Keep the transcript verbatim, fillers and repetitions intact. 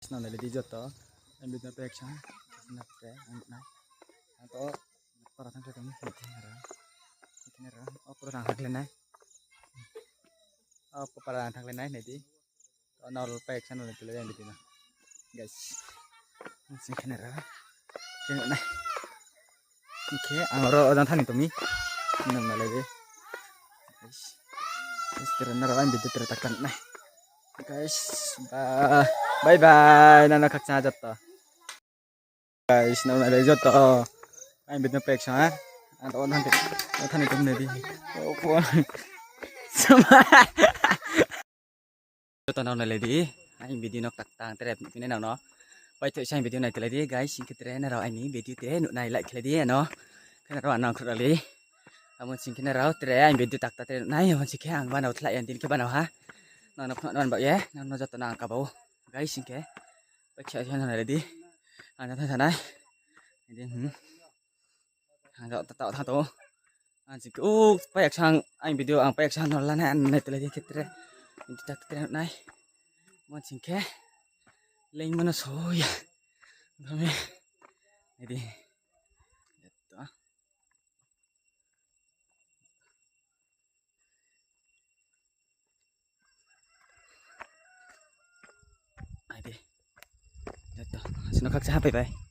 Nang nai le di joto. Ang video no pek sa. Nang te ang nai. Ang to para thang khe tong. Khe nai ra. Khe nai ra. O para thang khe nai. O para thang khe nai nai di. To nang ro pek sa nang nai le di ang video no. Guys. Sing khe nai ra. Khe nai. Hing khe ang oro ojang thani tong mi. Nang nai le di. Guys. Guys, tere nang ro ang video tere tak kan nai. Guys, ba-, bye bye, nang no khakchang joto. Guys, nang nai le joto. Ang video pek sa, ha? Ang to thani, to thani tong nai di. O, po. Sama. Joto nang nai le di. Ang video no tak tang tere phine nang no. Pai to sa ang video nai tele di, guys, hing khe tere nang ro ang video tere nuh nai like khe le di, ano. Khe nang ro ang nang khruh le. Amo sing khe nang ro tere ang video tak ta tere nai, amo sing khe ang banao thlai yang din khe banao ha. Nang no khna ban ba ye, nang no joto nang kaba o. Guys, sing khe. Pai khe sa nang ready. Ang thang sanai. Ready, hmm. Ang joto ta thang to. Ang sing khe, o, pai yak sang, ang video, ang pai yak sang no lanai, ang nai tele di khe tere. Video tak tere nai. Amo sing khe. Leng mano soya. Dame. Ready. Joto. Ai di. Joto. Sino khakchang ha, bye bye.